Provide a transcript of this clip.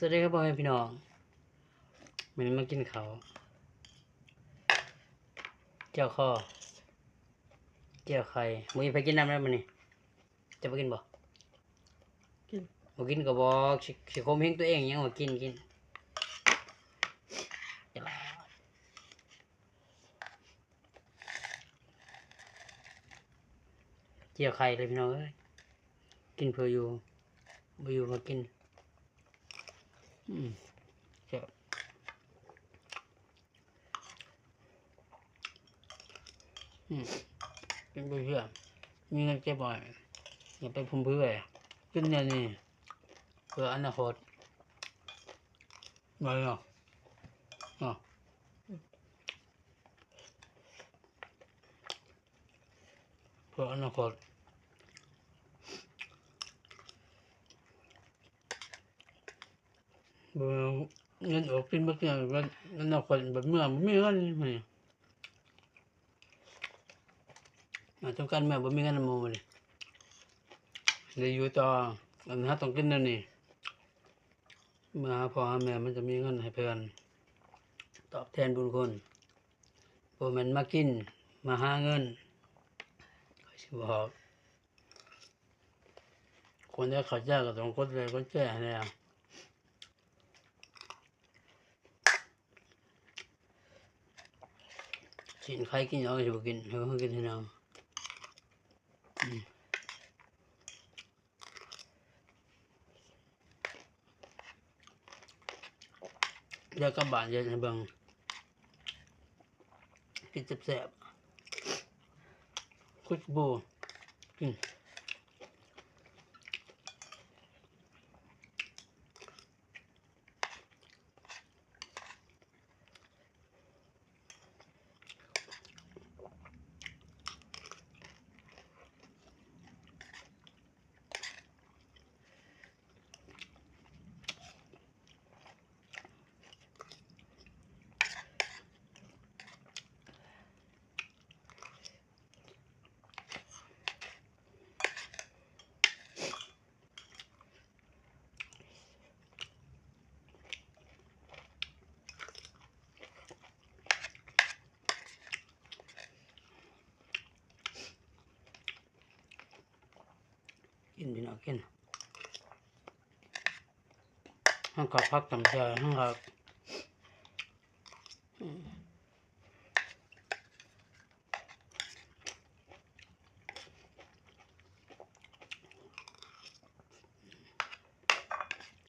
ສະຫວັດດີຄັບພໍ່ແມ່ພີ່ນ້ອງ ມື້ນີ້ມາກິນເຂົ້າ ແຈ່ວຄໍ ແຈ່ວໄຂ່. ມື້ນີ້ໃຜກິນນຳແລ້ວມື້ນີ້? ເຈົ້າບໍ່ກິນບໍ່? ກິນ ບໍ່ກິນກໍບອກ ຊິ ຊິຂົ່ມເຫງຕົວເອງຫຍັງວ່າກິນ ກິນ. ແຈ່ວໄຂ່ເລີຍພີ່ນ້ອງເອີຍ ກິນເພື່ອຢູ່ ບໍ່ຢູ່ກໍກິນ. ອືມ ແຊບ ອືມ ກິນໄປເພື່ອ ມີເງິນເກັບໄວ້ ຢ່າໄປຟຸມເຟືອຍ ກິນແນວນີ້ ເພື່ອອະນາຄົດ ແມ່ນເນາະ ເນາະ ເພື່ອອະນາຄົດ ບໍ່ແມ່ນເງິນອອກກິນເບິດເທື່ອ ອະນາຄົດບັດເມື່ອບໍ່ມີເງິນ ມາຕ້ອງການເມື່ອບໍ່ມີເງິນນຳໝູ່ນີ້ ໄດ້ຢູ່ຕໍ່ ອັນເຮົາຕ້ອງກິນແນວນີ້ ເມື່ອຫາພໍ່ຫາແມ່ມັນຈະມີເງິນໃຫ້ເພື່ອນຕອບແທນບຸນຄຸນ ບໍ່ແມ່ນມາກິນມາຫາເງິນ. ຂ້ອຍຊິບອກ ຄົນໃດເຂົ້າໃຈກໍຕ້ອງກົດໄລກົດແຊໃຫ້ແດ່. ຊີ້ນໄກ່ກິນເອົາ ຊິບໍ່ກິນ ໃຫ້ເພິ່ນກິນໃຫ້ນຳ. ອືມ ດຽວກັບບ້ານເຮັດໃຫ້ເບິ່ງ ກິນແຊບໆ ຄຸດບູ ອືມ. ກິນພີ່ນ້ອງກິນ ທັງເຂົ້າຜັກ ຕຳແຈ່ວ ທັງ ເຂົ້າ